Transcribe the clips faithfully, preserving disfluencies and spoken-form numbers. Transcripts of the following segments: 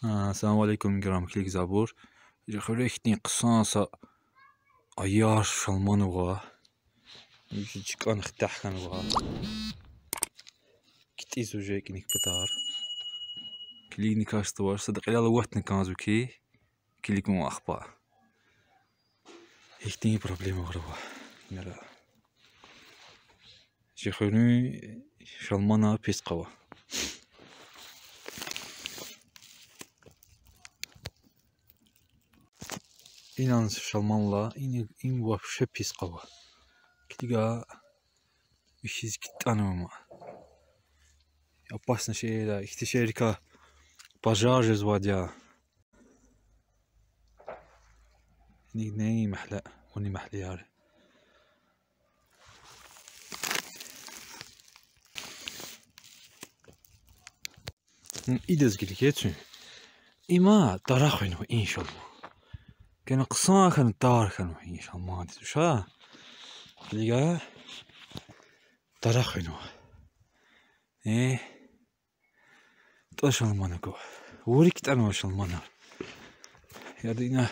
А, салам алейкум, играм килигзавайбур. Жи хуьре ихьтин хъсан са аяр шалман ава. Жи чкӀан хтягь хьанва. КтӀизва жи кӀаник патар. Килигна касдавач, сада кьилел аватна кӀанзава хьи, килигун ахпа. Ихьтин проблемаяр ава. Яра. Жи хуьруьн шалманар пис къава. Инал шалманрилай, ин, им вообще пис къава. Килига, вичиз китӀанва ма. Опасный шейэр я, ихьтин шейэрикай пожар жезвайди я. Ни, ни мягьле, вуни мягьлеяр. Идаз гилиг ецун. Има тара хвенва иншаллагь. Гена хъсан хьана, тар хьанва иншаллагь, мадиз уша. Килига, тара хвенва. Э, тӀа шалман аку. Вури китӀанва шалманар. Яда ина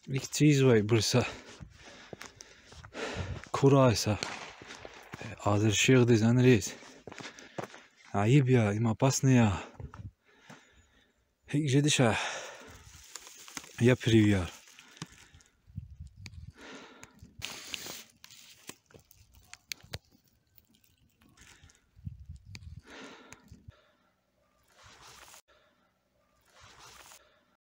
вик чизвай бурса. Курай са. Азер шигъди занриз. Айиб я, им опасный я. ГьикӀ жеди ша, япривияр.